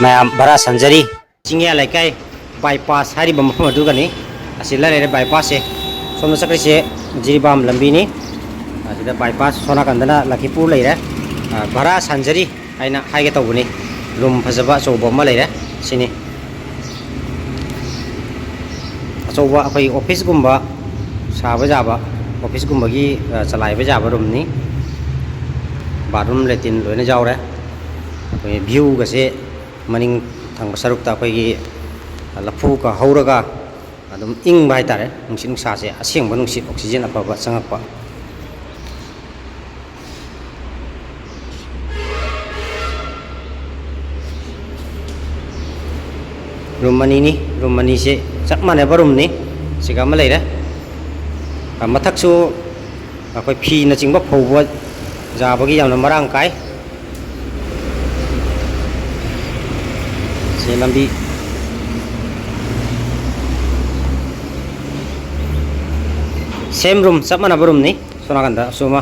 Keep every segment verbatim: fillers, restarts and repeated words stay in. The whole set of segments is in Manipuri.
ꯃꯌꯥꯝ ꯚꯔꯥ ꯁꯟꯖꯔꯤ꯫ ꯆꯤꯡꯌꯥ ꯂꯩꯀꯥꯏ ꯕꯥꯏꯄꯥꯁ ꯍꯥꯏꯔꯤꯕ ꯃꯐꯝ ꯑꯗꯨꯒꯅꯤ꯫ ꯑꯁꯤꯗ ꯂꯩꯔꯦ ꯕꯥꯏꯄꯥꯁꯁꯦ꯫ ꯁꯣꯝꯗ ꯆꯠꯈ꯭ꯔꯤꯁꯦ ꯖꯤꯔꯤꯕꯥꯝ ꯂꯝꯕꯤꯅꯤ꯫ ꯑꯁꯤꯗ ꯕꯥꯏꯄꯥꯁ ꯁꯣꯝ ꯅꯥꯀꯟꯗꯅ ꯂꯛꯈꯤꯄꯨꯔ ꯂꯩꯔꯦ꯫ ꯑ, ꯚꯔꯥ ꯁꯟꯖꯔꯤ ꯍꯥꯏꯅ ꯍꯥꯏꯒꯦ ꯇꯧꯕꯅꯤ꯫ ꯔꯨꯝ ꯐꯖꯕ ꯑꯆꯧꯕ ꯑꯃ ꯂꯩꯔꯦ꯫ ꯁꯤꯅꯤ꯫ ꯑꯆꯧꯕ ꯑꯩꯈꯣꯏꯒꯤ ꯑꯣꯐꯤꯁꯀꯨꯝꯕ ꯁꯥꯕ ꯌꯥꯕ, ꯑꯣꯐꯤꯁꯀꯨꯝꯕꯒꯤ, ꯑ, ꯆꯂꯥꯏꯕ ꯌꯥꯕ ꯔꯨꯝꯅꯤ꯫ ꯕꯥꯠꯔꯨꯝ, ꯂꯦꯇꯤꯟ ꯂꯣꯏꯅ ꯌꯥꯎꯔꯦ꯫ ꯑꯩꯈꯣꯏꯒꯤ ꯚ꯭ꯌꯨꯒꯁꯦ ꯃꯅꯤꯡ ꯊꯪꯕ ꯁꯔꯨꯛꯇ ꯑꯩꯈꯣꯏꯒꯤ ꯂꯐꯨꯒ ꯍꯧꯔꯒ ꯑꯗꯨꯝ ꯏꯪꯕ ꯍꯥꯏꯇꯥꯔꯦ꯫ ꯅꯨꯡꯁꯤꯠ ꯅꯨꯡꯁꯥꯁꯦ ꯑꯁꯦꯡꯕ ꯅꯨꯡꯁꯤꯠ, ꯑꯣꯛꯁꯤꯖꯦꯟ ꯑꯐꯕ ꯆꯪꯉꯛꯄ꯫ ꯔꯨꯝ ꯑꯅꯤꯅꯤ꯫ ꯔꯨꯝ ꯑꯅꯤꯁꯦ ꯆꯞ ꯃꯥꯟꯅꯕ ꯔꯨꯝꯅꯤ꯫ ꯁꯤꯒ ꯑꯃ ꯂꯩꯔꯦ꯫ ꯑ, ꯃꯊꯛꯁꯨ ꯑꯩꯈꯣꯏ ꯐꯤꯅꯆꯤꯡꯕ ꯐꯧꯕ ꯌꯥꯕꯒꯤ ꯌꯥꯝꯅ ꯃꯔꯥꯡ ꯀꯥꯏ꯫ ꯁꯤ ꯂꯝꯕꯤ꯫ Same room, ꯆꯞ ꯃꯥꯟꯅꯕ ꯔꯨꯝꯅꯤ꯫ ꯁꯣꯝ ꯅꯥꯀꯟꯗꯁꯨ ꯑꯃ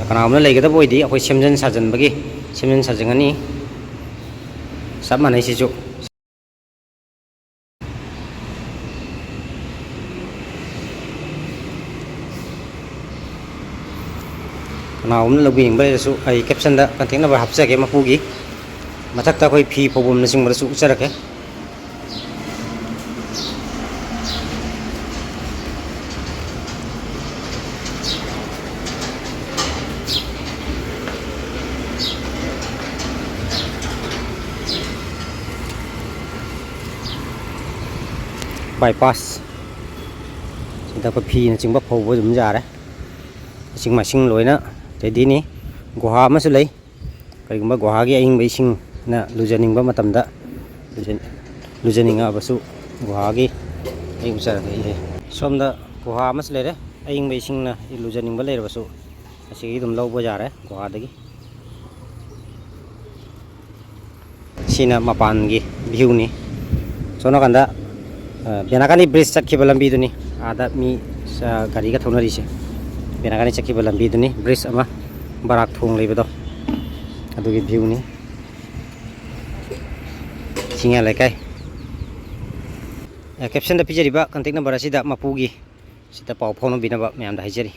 ꯀꯅꯥꯒꯨꯝꯕꯅ ꯂꯩꯒꯗꯕ ꯑꯣꯏꯗꯤ ꯑꯩꯈꯣꯏ ꯁꯦꯝꯖꯤꯟ ꯁꯥꯖꯤꯟꯕꯒꯤ ꯁꯦꯝꯖꯤꯟ ꯁꯥꯖꯤꯟꯒꯅꯤ꯫ ꯆꯞ ꯃꯥꯟꯅꯩ ꯁꯤꯁꯨ꯫ ꯀꯅꯥꯒꯨꯝꯕꯅ ꯂꯧꯕꯤꯅꯤꯡꯕ ꯂꯩꯔꯁꯨ ꯑꯩ captionꯗ contact number ꯍꯥꯞꯆꯒꯦ ꯃꯄꯨꯒꯤ꯫ ꯃꯊꯛꯇ ꯑꯩꯈꯣꯏ ꯐꯤ ꯐꯧꯐꯝꯅꯆꯤꯡꯕꯗꯁꯨ ꯎꯠꯆꯔꯛꯀꯦ꯫ Bypass꯫ ꯁꯤꯗ ꯑꯩꯈꯣꯏ ꯐꯤꯅꯆꯤꯡꯕ ꯐꯧꯕ ꯑꯗꯨꯝ ꯌꯥꯔꯦ꯫ ꯏꯁꯤꯡ ꯃꯥꯏꯁꯤꯡ ꯂꯣꯏꯅ readyꯅꯤ꯫ ꯒꯨꯍꯥ ꯑꯃꯁꯨ ꯂꯩ꯫ ꯀꯔꯤꯒꯨꯝꯕ ꯒꯨꯍꯥꯒꯤ ꯑꯏꯪꯕ ꯏꯁꯤꯡꯅ ꯂꯨꯖꯅꯤꯡꯕ ꯃꯇꯝꯗ ꯂꯨꯖ-, ꯂꯨꯖꯅꯤꯡꯉꯛꯑꯕꯁꯨ ꯒꯨꯍꯥꯒꯤ ꯑꯩ ꯎꯆꯔꯒ ꯏꯍꯦ꯫ ꯁꯣꯝꯗ ꯒꯨꯍꯥ ꯑꯃꯁꯨ ꯂꯩꯔꯦ꯫ ꯑꯏꯪꯕ ꯏꯁꯤꯡꯅ ꯂꯨꯖꯅꯤꯡꯕ ꯂꯩꯔꯕꯁꯨ ꯑꯁꯤꯒꯤ ꯑꯗꯨꯝ ꯂꯧꯕ ꯌꯥꯔꯦ ꯒꯨꯍꯥꯗꯒꯤ꯫ ꯁꯤꯅ ꯃꯄꯥꯟꯒꯤ viewꯅꯤ꯫ ꯁꯣꯝ ꯅꯥꯀꯟꯗ, ꯑ, ꯕꯦꯅꯥꯀꯥꯅꯤ bridge ꯆꯠꯈꯤꯕ ꯂꯝꯕꯤꯗꯨꯅꯤ꯫ ꯑꯥꯗ ꯃꯤ, ꯑ, ꯒꯥꯔꯤꯒ ꯊꯧꯅꯔꯤꯁꯦ꯫ ꯕꯦꯅꯥꯀꯥꯅꯤ ꯆꯠꯈꯤꯕ ꯂꯝꯕꯤꯗꯨꯅꯤ꯫ Bridge ꯑꯃ ꯕꯔꯥꯛ ꯊꯣꯡ ꯂꯩꯕꯗꯣ ꯑꯗꯨꯒꯤ viewꯅꯤ꯫ ꯏꯉꯥ ꯂꯩꯀꯥꯏ꯫ ꯑꯦ, captionꯗ ꯄꯤꯖꯔꯤꯕ contact number ꯑꯁꯤꯗ ꯃꯄꯨꯒꯤ ꯁꯤꯗ ꯄꯥꯎ ꯐꯥꯎꯅꯕꯤꯅꯕ ꯃꯌꯥꯝꯗ ꯍꯥꯏꯖꯔꯤ꯫